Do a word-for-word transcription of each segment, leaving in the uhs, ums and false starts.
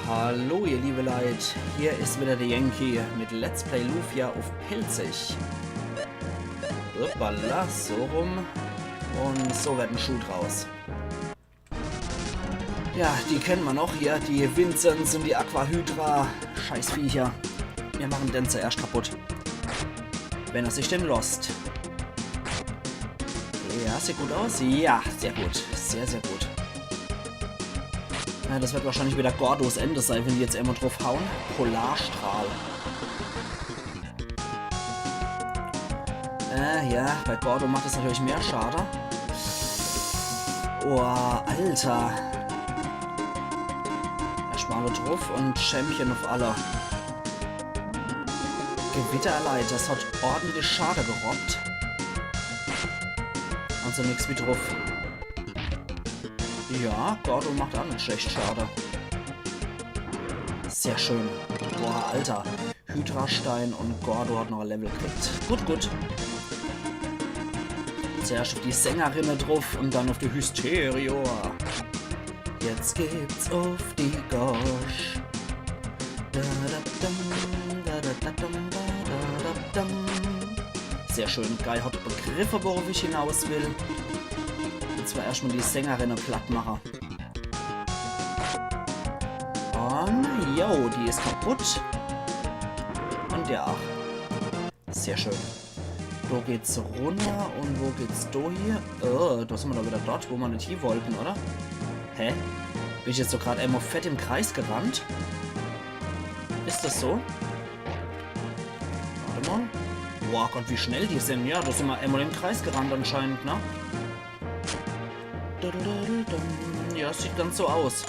Hallo ihr liebe Leit, hier is wieder de Yankee mit Let's Play Lufia uff Pälzisch. Hoppala, so rum. Un so werd en Schuh draus. Ja, die kenne mer noch hier, die Vincents un die Aquahydra. Scheißviecher. Mir mache den zuerscht kaputt. Wenn er sich denn losst. Ja, sieht gut aus. Ja, sehr gut. Sehr, sehr gut. Ja, des werd wahrscheinlich wieder Gordos Ende sei, wenn die jetzt emol druffhaue. Polarstrahl. Äh, ja, bei Gordo macht des natürlich mehr Schade. Oh, Alter. Erschtmol druff un Champion uff alle. Gewitter, Leit, des hat ordentlich Schade gerobbt. Also nix wie druff. Ja, Gordo macht aa net schlecht Schade. Sehr schön. Boah, Alter. Hydrastein un Gordo hat noch e Level gekriegt. Gut, gut. Zuerscht uff die Sängerinne druff un dann uff die Hysteria. Jetzt gibt's uff die Gosch. Da, da, dam, da, da, da, dam, da, da, da, dam. Sehr schön. Guy hat begriffe, worauf ich hinaus will. Un zwar erschtmol die Sängerinne platt mache. Un, jo, die is kaputt. Un ja. Sehr schön. Do geht's runner un wo geht's do hie? Oh, do sin mer doch wieder dort, wo mer net hie wollte, oder? Hä? Bin ich jetzt so grad emol fett im Kreis gerannt? Is des so? Wart emol. Boah Gott, wie schnell die sin. Ja, do sin mer emol im Kreis gerannt anscheinend, ne? Ja, sieht ganz so aus.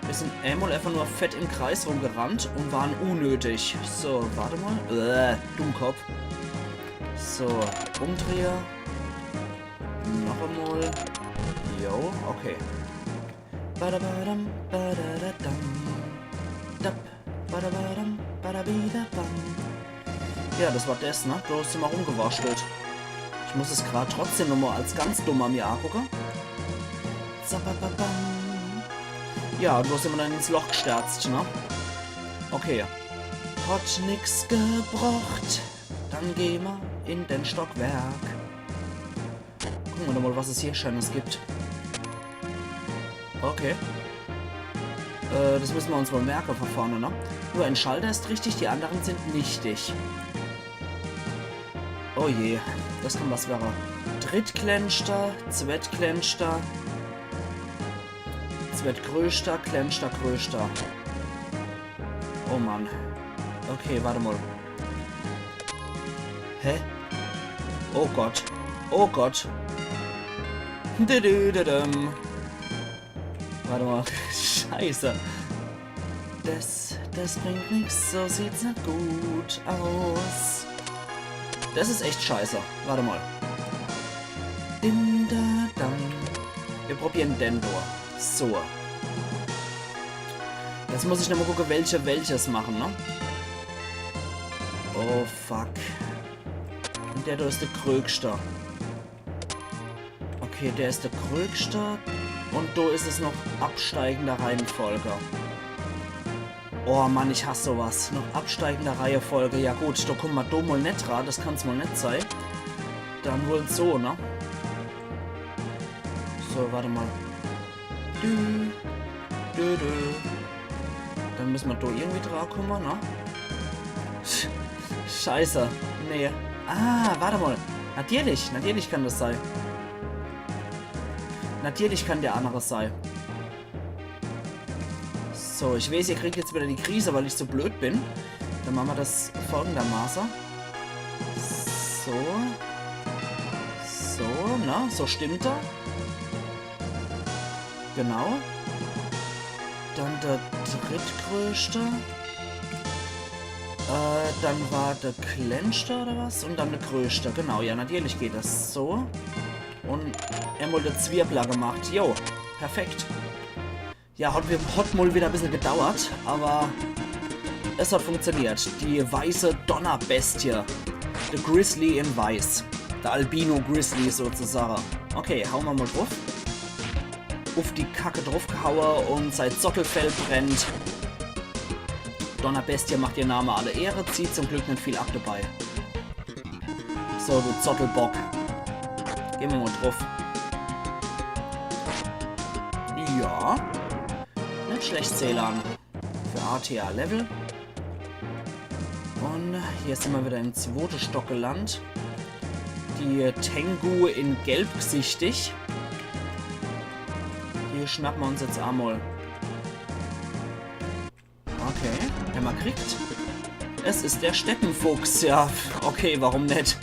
Mir sin emol efach nur fett im Kreis rumgerannt un ware unnötig. So, wart emol. Äh, Dummkopf. So, umdrehe. Noch emol. Jo, okay. Badabadam, badadadam. Dap. Badabadam, badabidabam. Ja, des war des, ne? Do sin mer rumgewurschtelt. Ich muss es grad trotzdem nomol als ganz dumm mir angucke. Zabababam. Ja, un do sin mer dann ins Loch gesterzt, ne? Okay. Hat nix gebrocht. Dann geh mer in den Stockwerk. Gucke mer doch mol, was es hier Scheenes gibt. Okay. Äh, des misse mer uns wohl merke von vorne, ne? Nur ein Schalter ist richtig, die anderen sind nichtig. Oh je, des kann was werre. Drittklänschter, zwetttklänschter, zwettgrößter, klänschter, größter. Oh Mann. Okay, wart emol. Hä? Oh Gott. Oh Gott. Dü-dü-dü-düm. Wart emol. Scheiße. Des, des bringt nix. So sieht's net gut aus. Des is echt scheiße. Wart emol. Dim, da, dam. Mir probiere den do. So. Jetzt muss ich nomol gucke, welche welches mache, ne? Oh, fuck. Un der do is de größte. Okay, der is de größte. Un do is es noch absteigender Reihenfolge. Oh Mann, ich hass so was. Noch absteigender Reihenfolge. Ja gut, do kumme mer do mol net dra. Des kann's mol net sei. Dann wohl so, ne? So, wart emol. Dü, dü, dü. Dann misse mer do irgendwie dra kumme, ne? Scheiße. Nee. Ah, wart emol. Natürlich, natürlich kann des sei. Natürlich kann der annere sei. So, ich weeß, ihr kriegt jetzt wieder die Krise, weil ich so blöd bin. Dann mache mer des folgendermaße. So. So, ne? So stimmt er. Genau. Dann de drittgrößte. Äh, dann war de klänschte oder was? Un dann de größte. Genau, ja, natürlich geht des so. Un emol de Zwirbler gemacht. Jo, perfekt. Ja, hat, hat mol wieder e bissel gedauert, awwer es hat funktioniert. Die weiße Donnerbestie. De Grizzly in Weiß. De Albino Grizzly sozusage. Okay, haue mer mol druff. uff die Kacke druffgehaue un sei Zottelfell brennt. Donnerbestie, macht ihr Name alle Ehre, zieht zum Glück net viel ab dabei. So, du Zottelbock. Geh mer mol druff. Ja. Net schlecht, Selan. Für A T A Level. Un hier sin mer wieder im zwote Stock gelandt. Die Tengu in Gelb gesichtig. Die schnappe mer uns jetzt emol. Okay, hämmer kriegt. Es is der Steppenfuchs, ja. Okay, warum net?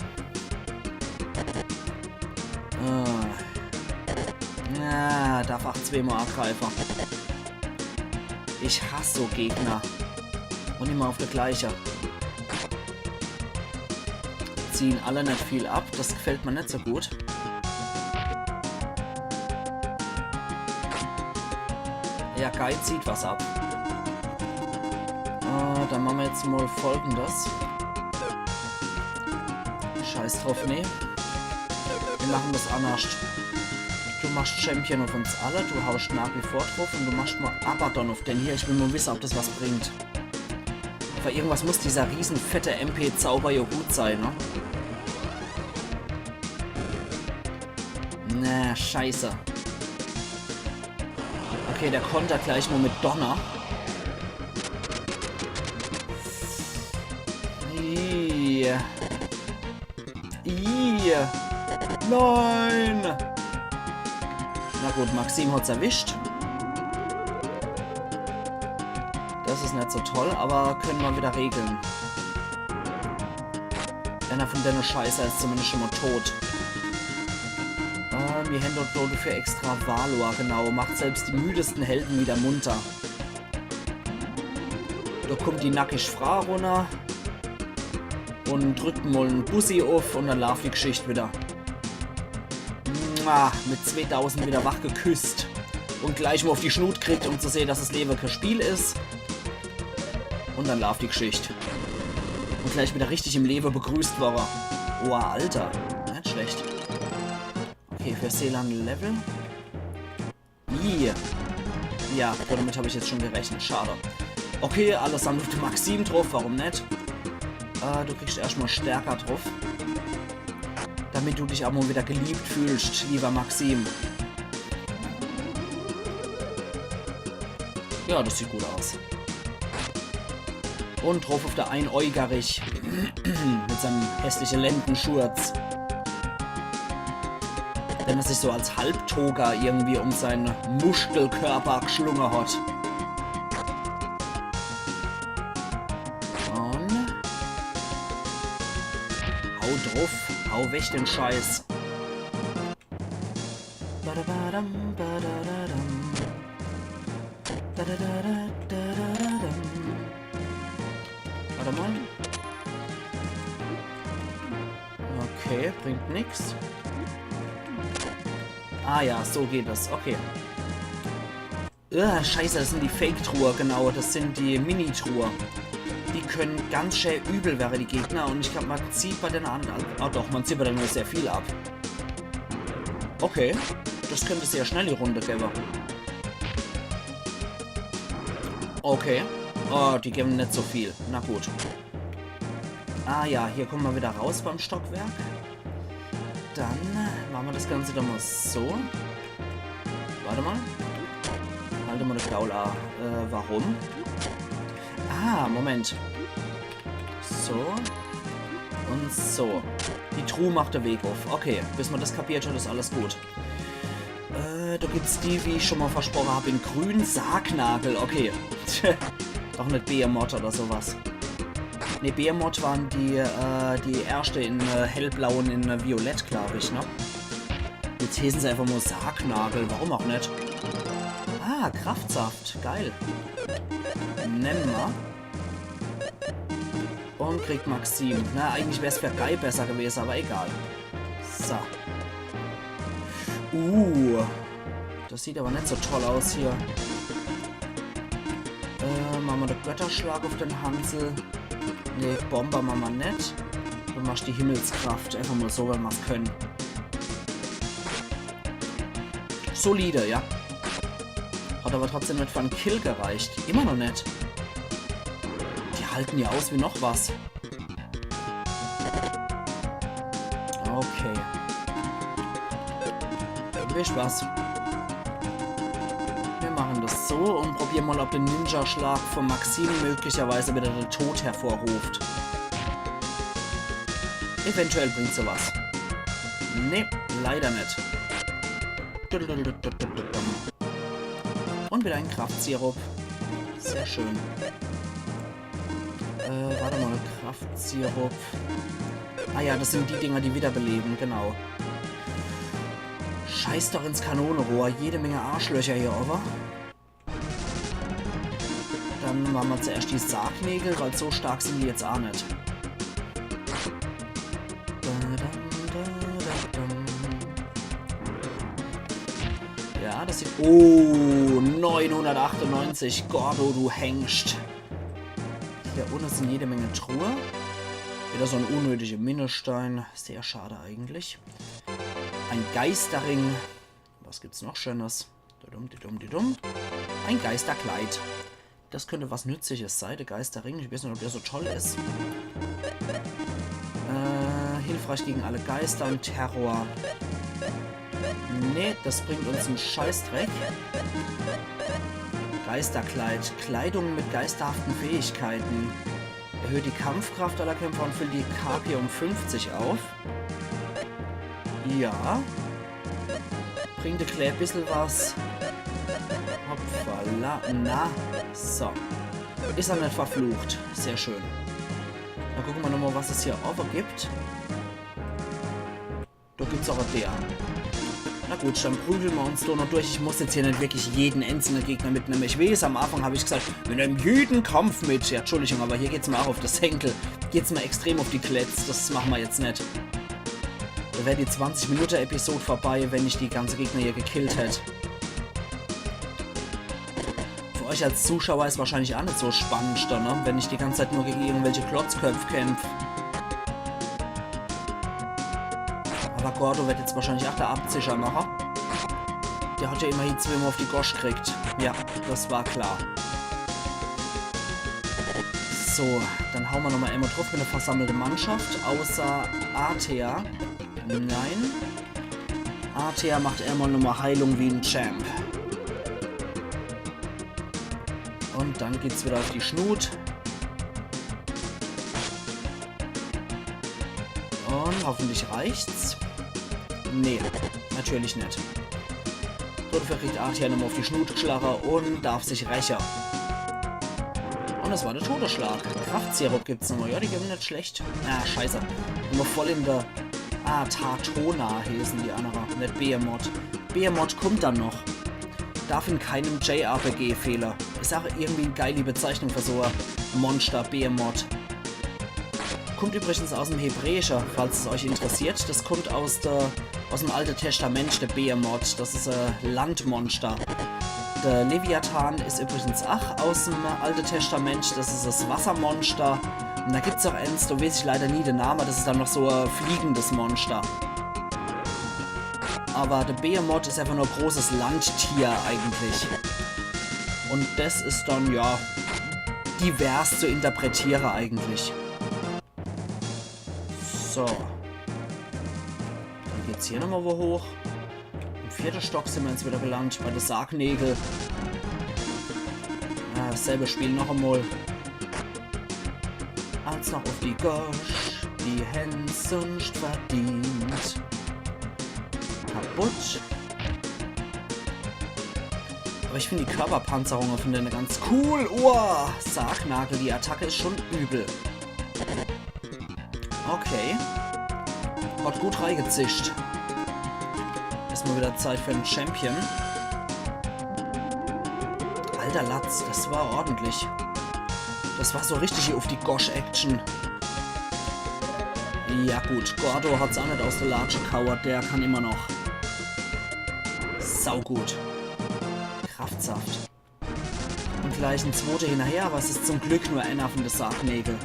Äh. Na, darf ach zweemol agreife. Ich hass so Gegner. Un immer uff de gleiche. Ziehen alle net viel ab, das gefällt mer net so gut. Ja, Guy zieht was ab. Äh, dann mache mer jetzt mol Folgendes. Scheiß druff, nee. Mir mache das annerscht. Du machst Champion uff uns alle, du haust nach wie vor druff un du machst mol Abaddon uff den hier. Ich will mol wisse, ob das was bringt. Für irgendwas muss dieser riesen fette M P-Zauber jo gut sei, ne? Na, scheiße. Okay, der kontert gleich mol mit Donner. Ih. Ih. Nein! Na gut, Maxim hat's erwischt. Das is net so toll, awwer kenne mer wieder regle. Einer von denne Scheißer is zumindest schon mol tot. Äh, mir hänn dort, dort dafür extra Valor, genau. Macht selbst die müdesten Helden wieder munter. Do kummt die nackig Fraa runner un drückt mol en Bussi uff un dann laaft die Geschicht wieder. Mua, mit zweetausend wieder wach geküsst. Un gleich mol uff die Schnut kriegt, um zu sehe, dass das Lewe kä Spiel is. Un dann laaft die Geschicht. Un gleich wieder richtig im Lewe begrüßt worre. Oha, Alter. Net schlecht. Okay, für Selan Level. Ih. Ja, damit hab ich jetzt schon gerechnet. Schade. Okay, allesamt uff de Maxim druff, warum net? Äh, du kriegst erscht mol Stärker druff. Damit du dich ach mol wieder geliebt fühlst, lieber Maxim. Ja, das sieht gut aus. Un druff uff de Einäugerich. Mit seinem hässliche Lendenschurz. Den er sich so als Halbtoga irgendwie um seine Muskelkörper geschlunge hat. Un hau druff, hau weg den Scheiß. Badabadam, badadadam. Dadadadadadadam. Warte mal. Okay, bringt nix. Ah ja, so geht das. Okay. Ah, scheiße, das sind die Fake-Truhe, genau. Das sind die Mini-Truhe. Die können ganz schön übel werre, die Gegner. Un ich glaab, man zieht bei denne an... Ah doch, man zieht bei denne sehr viel ab. Okay. Das könnt sehr schnell die Runde gewwe. Okay. Oh, die gewwe net so viel. Na gut. Ah ja, hier komme mer wieder raus beim Stockwerk. Dann mache mer das Ganze doch mal so. Warte mal. Halte mal das Gaul a. Äh, warum? Ah, Moment. So. Un so. Die Truh macht de Weg uff. Okay, bis mer das kapiert hat, is alles gut. Äh, do gibt's die, wie ich schon mal versproche hab, in grün. Sargnagel, okay. Doch net Behemoth oder so was. Nee, Behemoth waren die, äh, die erschte in, äh, hellblau un in, äh, violett, glaab ich, ne? Jetzt heeßen se einfach mal Sargnagel, warum auch net? Ah, Kraftsaft, geil. Nemme mer. Un kriegt Maxim. Na, eigentlich wär's für Guy besser gewese, aber egal. So. Uh. Das sieht aber net so toll aus hier. Äh, mache mer de Götterschlag uff den Hansel. Nee, Bomber mache mer net. Du machst die Himmelskraft. Einfach mal so, weil mer's können. Solide, ja. Hat aber trotzdem net für en Kill gereicht. Immer noch net. Die halten ja aus wie noch was. Okay. Wisst was? Wir machen das so und probieren mal, ob der Ninja-Schlag von Maxine möglicherweise wieder den Tod hervorruft. Eventuell bringt's was. Nee, leider net. Und wieder en Kraftsirup. Sehr schön. Äh, warte mal, Kraftsirup. Ah ja, das sind die Dinger, die wiederbeleben, genau. Scheiß doch ins Kanonerohr, jede Menge Arschlöcher hier, oder? Dann mache mer zuerscht die Sargnägel, weil so stark sind die jetzt aa net. Ja, das sieht... Oh, neunhundertachtundneunzig. Gordo, du hängst. Hier unne sind jede Menge Truhe. Wieder so en unnötiger Minnestein. Sehr schade eigentlich. En Geisterring. Was gibt's noch Schönes? Dudum, dudum, dudum. En Geisterkleid. Das könnte was Nützliches sei, der Geisterring. Ich weiß net, ob der so toll is. Äh, hilfreich gegen alle Geister und Terror. Nee, das bringt uns en Scheißdreck. Geisterkleid. Kleidung mit geisterhaften Fähigkeiten. Erhöht die Kampfkraft aller Kämpfer und füllt die K P um fünfzig auf. Ja. Bringt e klää bissel was. Hoppala. Na. So. Is er net verflucht. Sehr schön. Dann gucke mer nochmal, was es hier owwe gibt. Da gibt's aa e Deer. Na gut, dann prügle mer uns do noch durch. Ich muss jetzt hier net wirklich jeden einzelnen Gegner mitnemme. Ich weiß, am Anfang hab ich gesagt, wir nemmen jeden Kampf mit. Ja, Entschuldigung, aber hier geht's mer aa uff de Senkel. Geht's mer extrem uff die Kletz. Das mache mer jetzt net. Da wär die zwanzig Minute Episode vorbei, wenn ich die ganze Gegner hier gekillt hätt. Für euch als Zuschauer is wahrscheinlich aa net so spannend, ne? Wenn ich die ganze Zeit nur gegen irgendwelche Klotzköpf kämpf. Aber Gordo wird jetzt wahrscheinlich aa de Abzischer mache. Der hat ja immerhin zweemol uff die Gosch gekriegt. Ja, das war klar. So, dann haue mer nochmal emol druff mit der versammelte Mannschaft. Außer Artea. Nein. Artea macht emol nochmal Heilung wie en Champ. Und dann geht's wieder uff die Schnut. Und hoffentlich reicht's. Nee, natürlich net. Dafür kriegt Artea nochmal uff die Schnut geschlache und darf sich räche. Und das war der Todesschlag. Kraftsirup gibt's nochmal. Ja, die gehen net schlecht. Ah, scheiße. Immer voll in der... Ah, Tatona heißen die andere. Net Behemoth. Behemoth kommt dann noch. Darf in keinem J R P G fehle. Is aa irgendwie e geili Bezeichnung für so e Monster, Behemoth. Kommt übrigens aus'm Hebräische, falls es euch interessiert. Das kommt aus der, aus'm Alte Testament, der Behemoth. Das is e Landmonster. Der Leviathan is übrigens aa aus'm Alte Testament. Das is das Wassermonster. Und da gibt's aa eens, da weiß ich leider nie de Name, das is dann noch so e fliegendes Monster. Aber der Behemoth is einfach nur e großes Landtier eigentlich. Und das is dann, ja, divers zu interpretiere eigentlich. So. Dann geht's hier nochmal wo hoch. Im vierten Stock sind wir jetzt wieder gelandet bei der Sargnägel. Ah, dasselbe Spiel noch einmal. Als noch auf die Gosch, die Hände sonst verdient. Kaputt. Aber ich finde die Körperpanzerungen von denen ganz cool. Uah, Sargnagel, die Attacke ist schon übel. Okay. Hat gut reingezischt. Ist mal wieder Zeit für einen Champion. Alter Latz, das war ordentlich. Das war so richtig hier auf die Gosch-Action. Ja gut, Gordo hat's auch nicht aus der Latsche kauert, der kann immer noch. Saugut. Kraftsaft. Und gleich ein zweiter hinterher, aber es ist zum Glück nur einer von der Sargnägel.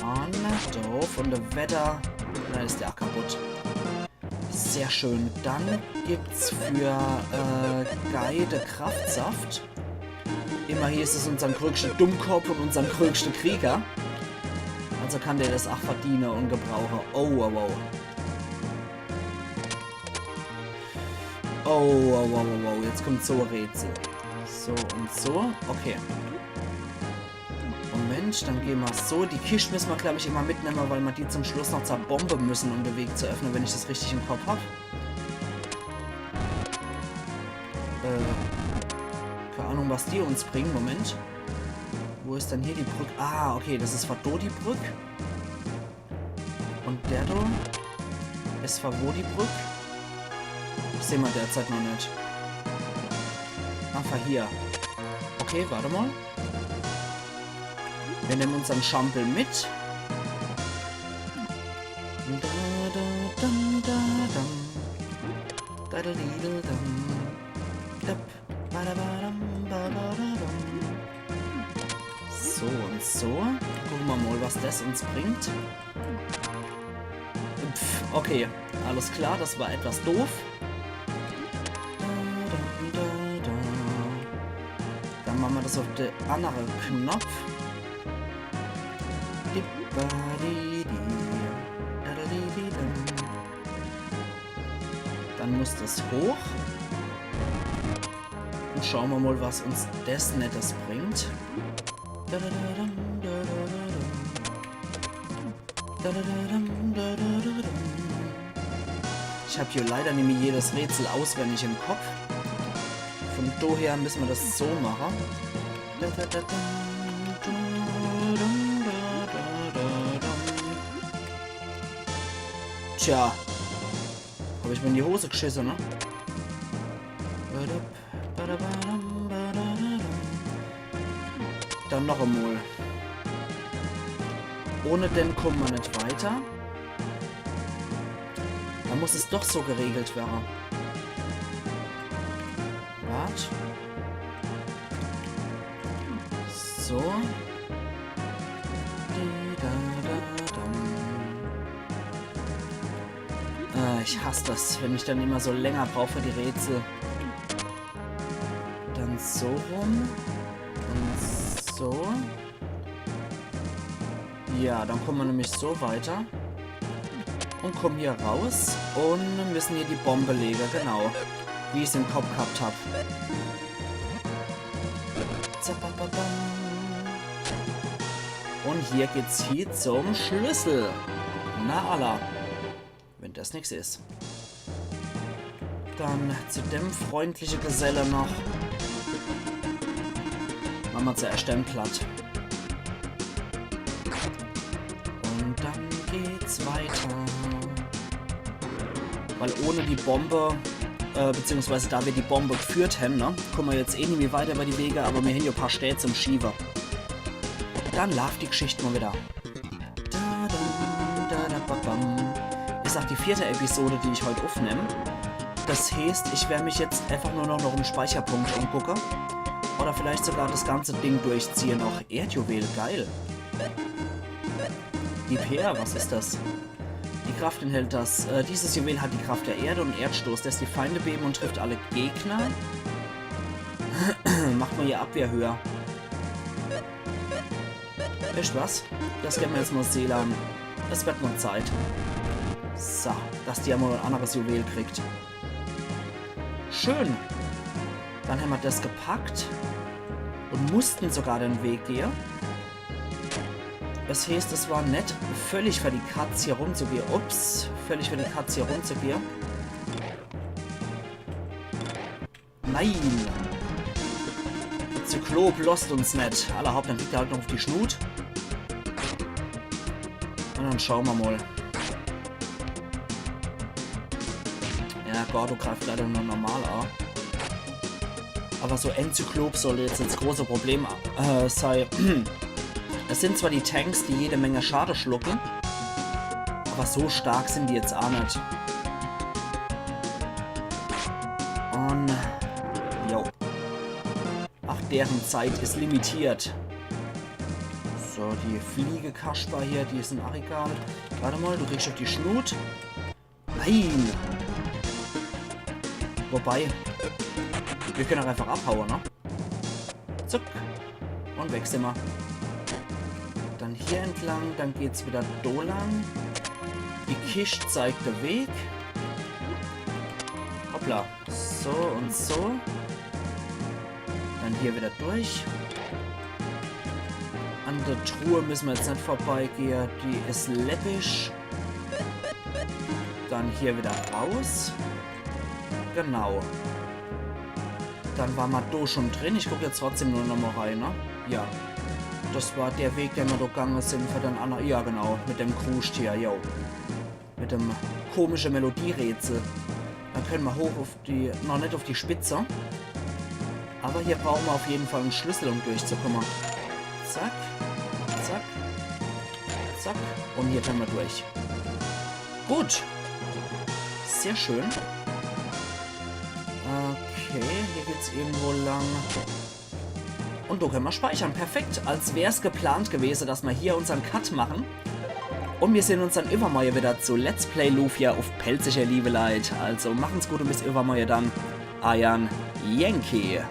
Und da von der Wetter. Da ist der auch kaputt. Sehr schön. Dann gibt's für äh, Guy de Kraftsaft. Immerhin is es unsern größte Dummkopf un unsern größte Krieger. Also kann der das ach verdiene un gebrauche. Oh, wow, wow. Oh, wow, wow, wow, wow. Jetzt kommt so e Rätsel. So un so. Okay. Moment, dann geh ma so. Die Kischt müsse ma, glaub ich, immer mitnemme, weil ma die zum Schluss noch zerbombe müsse, um de Weg zu öffne, wenn ich das richtig im Kopf hab. Äh, keine Ahnung, was die uns bringe. Moment. Wo is denn hier die Brück? Ah, okay, das is verdammt die Brück. Un der do is für wo die Brück? Seh ma derzeit noch net. Einfach hier. Okay, warte mal. Wir nemme unsern Schampel mit. Da, da, dam, da, dam. Da, da, di, da, dam. Dap. So un so. Gucke ma mal, was das uns bringt. Pff, okay, alles klar, das war etwas doof. Dann mache ma das auf de annere Knopf. Dann muss das hoch. Un schaue ma mal, was uns das Nettes bringt. Ich hab hier leider nimmi jedes Rätsel auswendig im Kopf. Von daher müsse ma das so mache. Tja. Hab ich mir in die Hose gschisse, ne? Dann noch emol. Ohne den kumme ma net weiter. Da muss es doch so geregelt werre. Wart. So. Di, da, da, dam. Äh, ich hass das, wenn ich dann immer so länger brauch für die Rätsel. Dann so rum. Un so. Ja, dann kumme ma nämlich so weiter. Un kumme hier raus un müsse hier die Bombe lege, genau. Wie ich's im Kopf ghabt hab. Zapapapam. Un hier geht's hie zum Schlüssel. Na alla. Wenn das nix is. Dann zu dem freundliche Geselle noch. Mache ma zuerscht den platt. Un dann geht's weiter. Weil ohne die Bombe, äh, beziehungsweise da wir die Bombe gführt hän, ne, kumme ma jetzt eh nimmi weiter über die Wege, aber mir hän jo e paar Städte zum Schiewe. Dann laaft die Gschicht mal wieder. Da, da, da, da, ba, bam. Is ach die vierte Episode, die ich heut uffnemm. Das heeßt, ich wer mich jetzt einfach nur noch, noch im Speicherpunkt umgucke. Oder vielleicht sogar das ganze Ding durchziehe noch. Erdjuwel, geil. Die P R, was is das? Die Kraft enthält das. Äh, dieses Juwel hat die Kraft der Erde und Erdstoß, lässt die Feinde beben und trifft alle Gegner. Macht mir ihr Abwehr höher. Wisst was? Das gebe mir jetzt mal Seele an. Es wird mal Zeit. So, dass die ja mal ein anderes Juwel kriegt. Schön. Dann hän ma das gepackt und mussten sogar den Weg gehe. Das heeßt, es war net völlig für die Katz hier rumzugehe. Ups, völlig für die Katz hier rumzugehe. Nein! Zyklop losst uns net. Alla hopp, dann kriegt er halt noch uff die Schnut. Und dann schaue ma mal. Ja, Gordo greift leider nur normal an. Aber so en Zyklop soll jetzt das große Problem äh, sei. Es sind zwar die Tanks, die jede Menge Schade schlucken, aber so stark sind die jetzt auch net. Und jo. Ach, deren Zeit ist limitiert. So, die Fliege Kasper hier, die sind auch egal. Warte mal, du kriegst uff die Schnut. Nein! Wobei, mir kenne ach einfach abhaue, ne? Zack. Un weg simmer. Dann hier entlang, dann geht's wieder do lang. Die Kischt zeigt de Weg. Hoppla. So un so. Dann hier wieder durch. An de Truh misse mer jetzt net vorbeigehe. Die is läppisch. Dann hier wieder raus. Genau. Dann war mer do schon drin. Ich guck jetzt trotzdem nur nochmol rein, ne? Ja. Das war der Weg, den mer do gange sin für den anner. Ja, genau. Mit dem Kruscht hier, jo. Mit dem komische Melodierätsel. Dann kenne mer hoch auf die, noch net auf die Spitze. Aber hier brauche mer auf jeden Fall en Schlüssel, um durchzukomme. Zack, zack, zack. Un hier kenne mer durch. Gut. Sehr schön. Okay, hier geht's irgendwo lang. Un do kenne mer speichere. Perfekt. Als wär's geplant gewese, dass mer hier unsern Cut mache. Un mir sehn uns dann iwwermorje wieder zu Let's Play Lufia uff Pälzisch, ihr liewe Leit. Also machen's gut un bis iwwermorje dann. Eier Yankee.